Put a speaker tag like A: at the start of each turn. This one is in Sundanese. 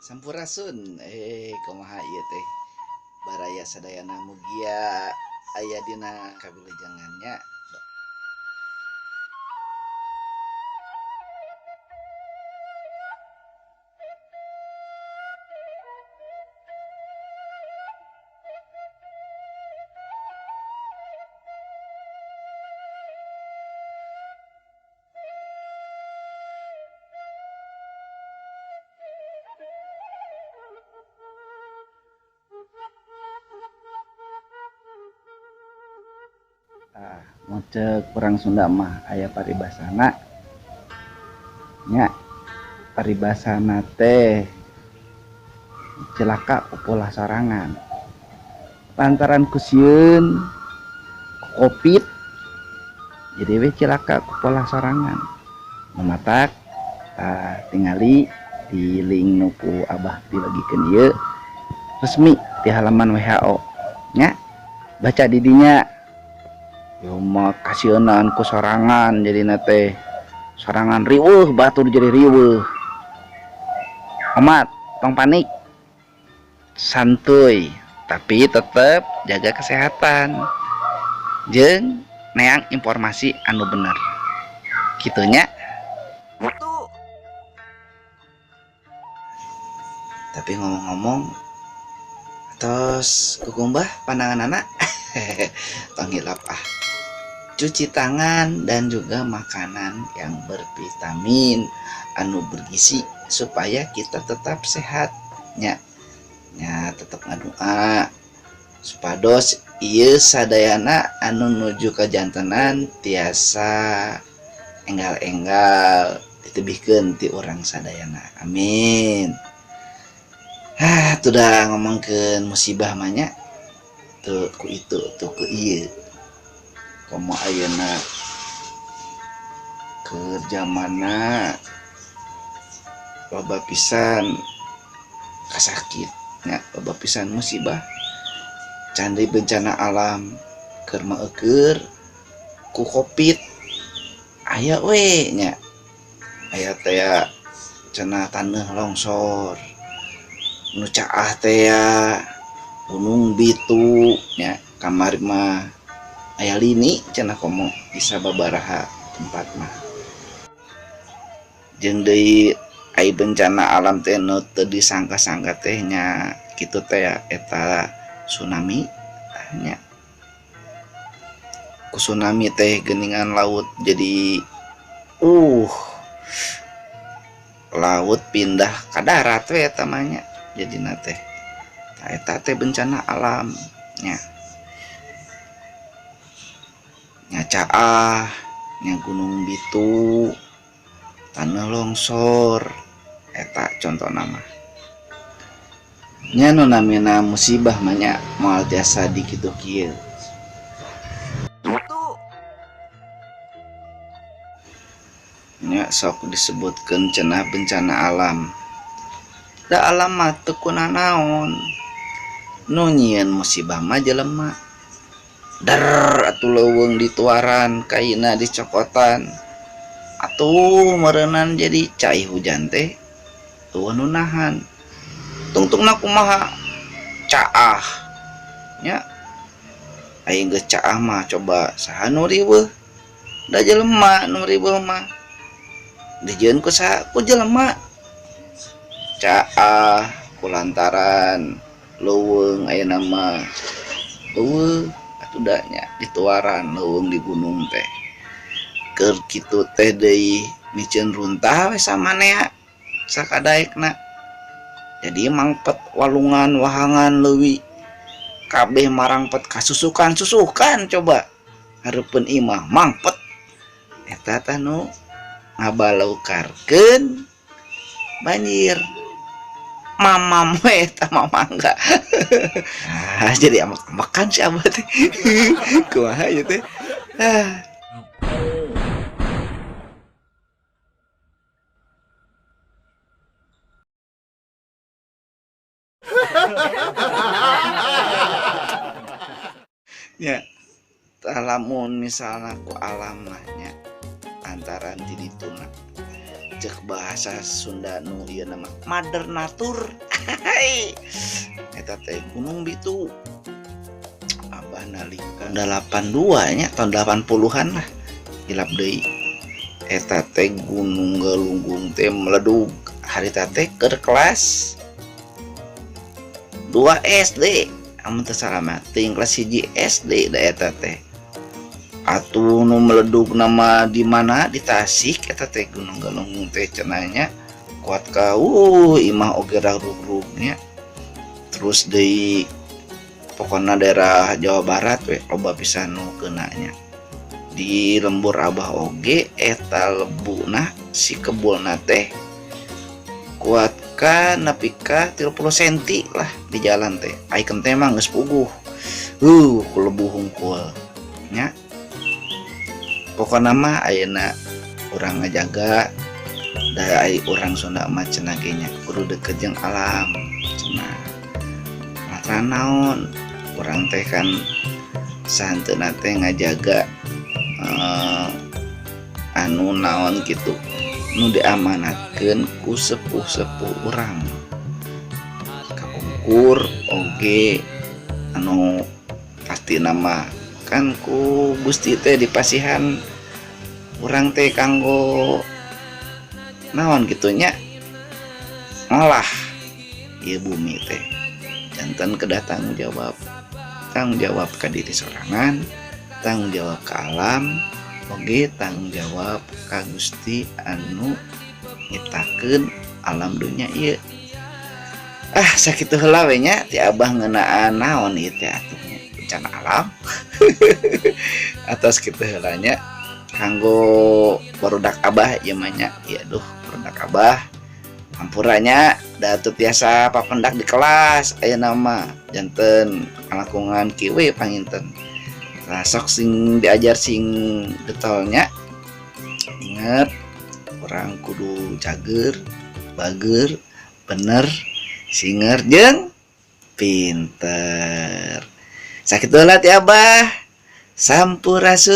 A: Sampurasun, kumaha ieu teh baraya sadayana mugia aya dina kawilujengannya. Mun ceuk urang Sunda mah aya paribasana nya, paribasana teh cilaka ku polah sorangan lantaran ku sieun ku Covid, jadi we cilaka ku polah sorangan. Nu matak tah tingali di link nu ku Abah dibagikeun ieu resmi di halaman WHO nya, baca di dinya. Ieu mah kasieunan ku sorangan, jadina teh sorangan riweuh, batur jadi riweuh. Omat tong panik, santuy, tapi tetep jaga kesehatan jeung neang informasi anu bener kitu nya. Tapi ngomong-ngomong tos kukumbah pandangan anak, tong hilap ah, cuci tangan dan juga makanan yang bervitamin anu bergizi supaya kita tetap sehat nya. Nya tetep ngadoa supados ieu sadayana anu nuju kajantenan tiasa enggal-enggal ditebihkeun ti urang sadayana, amin. Ah, tuh dah ngomongkeun musibah mah nya, teu ku itu teu ku ieu. Komo ayeuna keur jamanna loba pisan kasakit nya, loba pisan musibah, candi bencana alam keur maeukeun ku Covid aya we nya, aya teh cenah taneuh longsor, nu caah teh gunung bitu nya, kamari mah aya lini cenah komo bisa babaraha tempat mah. Jeung deui ai bencana alam teh nu teu disangka-sangka teh nya kitu teh eta tsunami nya. Ku tsunami teh geuningan laut jadi laut pindah ka darat we eta mah nya jadina teh. Tah eta teh bencana alam nya. Nya caah, nya gunung bitu, tanah longsor, eta contona mah. Nya nu namina musibah mah nya moal tiasa dikitu kieu. Nya sok disebutkeun cenah bencana alam. Da alam mah teu kunanaon. Nu nyieun musibah mah jelema. Der atuh leuweung dituaran, kaina dicokotan. Atuh meureunan jadi cai hujan teh eueuh nu nahan. Tungtungna kumaha? Caah. Nya aing geus caah mah coba saha nu riweuh? Da jelema nu riweuh mah. Dijieun ku saha? Ku jelema. Caah kulantaran leuweung ayeuna mah eueuh atuh da nya dituaran leuweung di gunung teh. Keur kitu teh deui miceun runtah we samanea sakadaekna. Jadi mangpet walungan wahangan leuwi kabeh marangpet kasusukan-susukan coba hareupeun imah mangpet. Eta tah nu ngabalaukarkeun banjir. Mamam we eta mah mangga. Ah, jadi ambek-ambekan si Abah teh. Kumaha ieu teh? Ah. Nya, lamun misalna ku alam mah nya lantaran ti dituna Cek bahasa Sunda nu ieu nama Mother Nature. Eta teh Gunung Bitu. Abah nalika 82 nya, tahun 80-an lah, hilap deui. Eta teh Gunung Galunggung teh meledug. Harita teh keur kelas 2 SD amun teu salah mah, teuing kelas 1 SD da eta teh. Atuh nu meledug nama di mana, di Tasik eta teh Gunung Galunggung teh cenah nya kuat ka imah oge ragrug-rugnya. Terus deui pokona daerah Jawa Barat we loba pisan nu keuna nya. Di lembur Abah oge eta lebuna si kebulna teh kuat ka nepi ka 30 senti lah di jalan teh. Aikeun teh mah geus puguh ku lebu hungkul nya. Pokona mah ayeuna urang ngajaga da ai urang Sunda mah cenah ge nya kudu deket jeung alam cenah. Lantaran naon, urang teh kan sahenteuna teh ngajaga anu naon kitu nu diamanatkeun ku sepuh-sepuh urang kapungkur oge, anu pasti nama kan ku Gusti teh dipasihan urang teh kanggo naon kitu nya, ngolah ieu bumi teh. Janten kedah tanggung jawab, tanggung jawab ka diri sorangan, tanggung jawab ke alam oge, tanggung jawab ka Gusti anu nyiptakeun alam dunya ieu. Ah, sakitu heula we nya ti Abah ngeunaan naon ieu teh atuh nya, bencana alam. Atos kitu heula nya kanggo barudak Abah ieu mah nya. Ieu aduh, barudak Abah, hampura nya da teu tiasa papendak di kelas ayeuna mah, janten kalangkungan kieu we panginten. Tah, sok sing diajar sing getol nya. Inget, urang kudu cager, bager, bener, singer jeung pinter. Sakitu heula ti Abah. Sampurasun.